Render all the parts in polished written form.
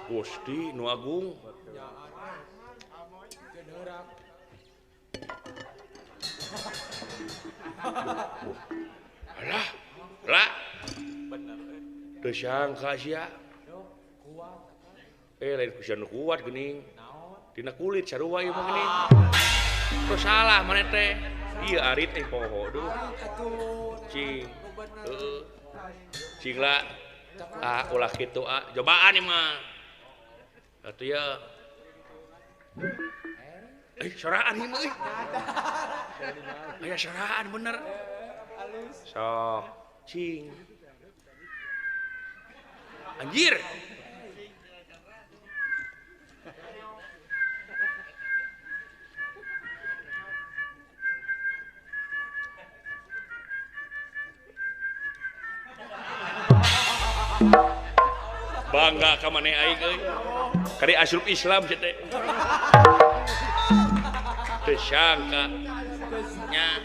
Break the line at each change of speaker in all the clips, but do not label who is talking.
Gusti nu agung. Alah, lah. Teu sangka sia. Lain ku sia nu kuat geuning. Tina kulit sarua ieu mah geuning. Terus salah maneh teh. Ieu arit teh poho duh. Cing. Heeh. Cing lah. Ah, ulah kitu ah. Cobaan ieu mah. Atuh ya. Soraan ieu mah euy. Aya soraan bener. Sok cing. Anjir. Bangga ka maneh aing euy. Kari asup Islam sia teh. Teu sangka nya.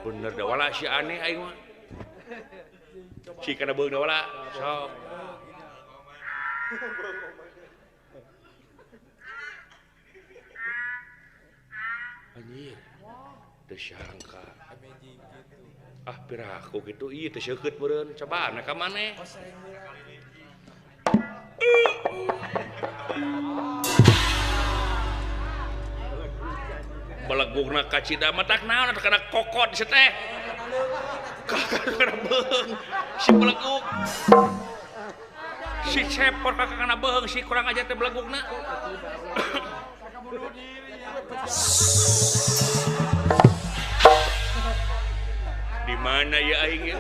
Bener da wala si aneh aing mah. Si kana beung da wala sok. Anjir. Teu sangka. Ah piraku kitu ieu teh seukeut meureun cobaan ka maneh. Belegugna kacida mah tak naon atuh kana kokot si teh. Kana beung si belegug. Si cepor ka kana beung si kurang ajar teh belegugna. Di mana ya aing ieu?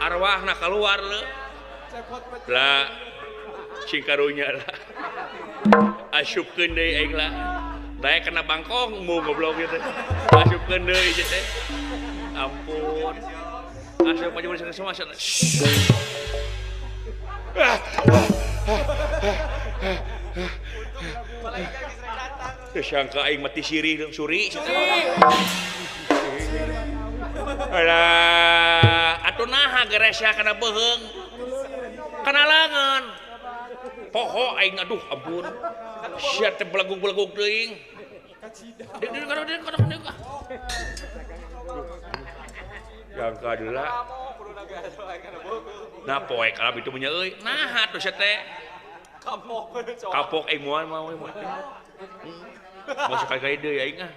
Arwahna kaluar leu. Lah cing karunya lah. Asupkeun deui aing lah. Daek kena bangkong mu goblok ieu teh. Asupkeun deui ieu teh. Ampun. Asup maju semua sana. Teu sangka aing mati sirih suri. Alah, atuh naha geresya kana beuheung. Kana leungeun. Poho aing aduh ampun. Sia teh belegug-belegug teuing. Jangka deula. Nah poek alam itu nya euy. Naha atuh sia teh.
Kapok.
Kapok aing moal mau. Mau sekali-kali deui aing ah.